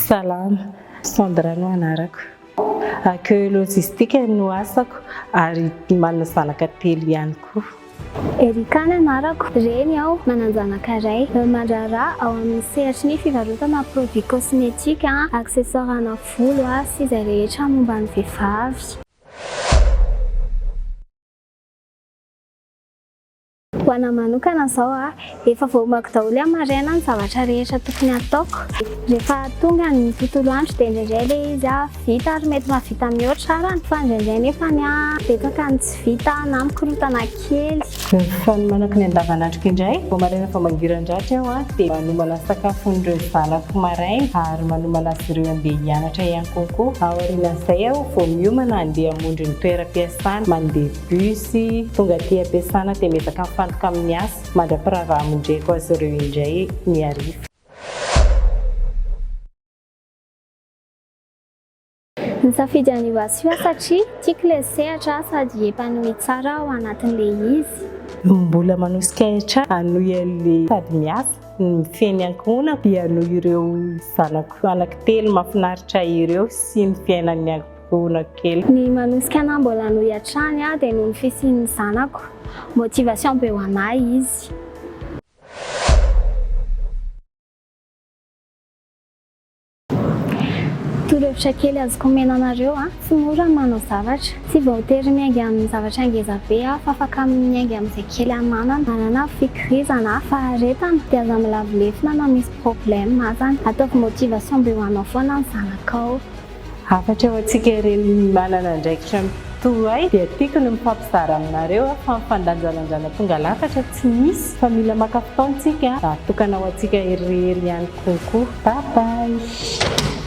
Salama, Sandra no anarako. Accueil logistique no asako ary manana zanaka telo ihany koa. Ericka ny anarako, reny aho, manan-janaka iray. Mandraharaha ao amin'ny sehatry ny fivarotana produits cosmétiques, accessoires ana volo sy izay rehetra momba ny vehivavy. Ho anà manokana izao a, efa voaomako daholo amin'ny maraina ny zavatra rehetra tokony hataoko. Rehefa tonga ny tontolo andro dia indraindray ilay izy vita ary mety mahavita mihoatra arany fa indraindray nefany betsaka ny tsy vita na mikorontana kely. Ny fanomanako ny andavanandroko indray, vao maraina vao mangiran-dratsy aho dia manomana sakafon'ireo zanako maraina ary manomana azy ireo handeha hianatra ihany konkoa. Aorianan'izay aho vao miomana handeha hamonjy ny toeram-piasana, mandeha bus, tonga aty am-piasana dia miezaka mifantoka amin'ny asa mandra-pirava hamonjeko azy ireo indray ny hariva. Nisafidy an'io asa io aho satria tiako ilay sehatra sady épanoui tsara aho ao anatin'ilay izy. Mbola manosika ahy hatrany hanohy an'ilay sady miasa no mifehy ny ankohonako dia noho ireo zanako anankitelo mahafinaritra ireo sy ny fiainan'ny ankohonako kely. Ny manosika anah mbola hanohy hatrany dia noho ny fisian'ny zanako. Motivation be ho anah izy. Torohevitra kely azoko omena anareo an, tsy mora ny manao zavatra. Tsy voatery miainga amin'ny zavatra ngeza be fa afaka miainga amin'izay kely ananana. Manana fikirizana, faharetana, dia aza milavo lefona na misy problème azany. Ataovy motivation be ho anao foana ny zanakao. Hafatra ho antsika ireny manana andraikitra toa ahy dia tiako ny mifampizara aminareo fa ny fandanjalanjana tonga lafatra tsy misy fa mila maka fotoana tsika raha tokana ho antsika irery ihany konko. Bye bye.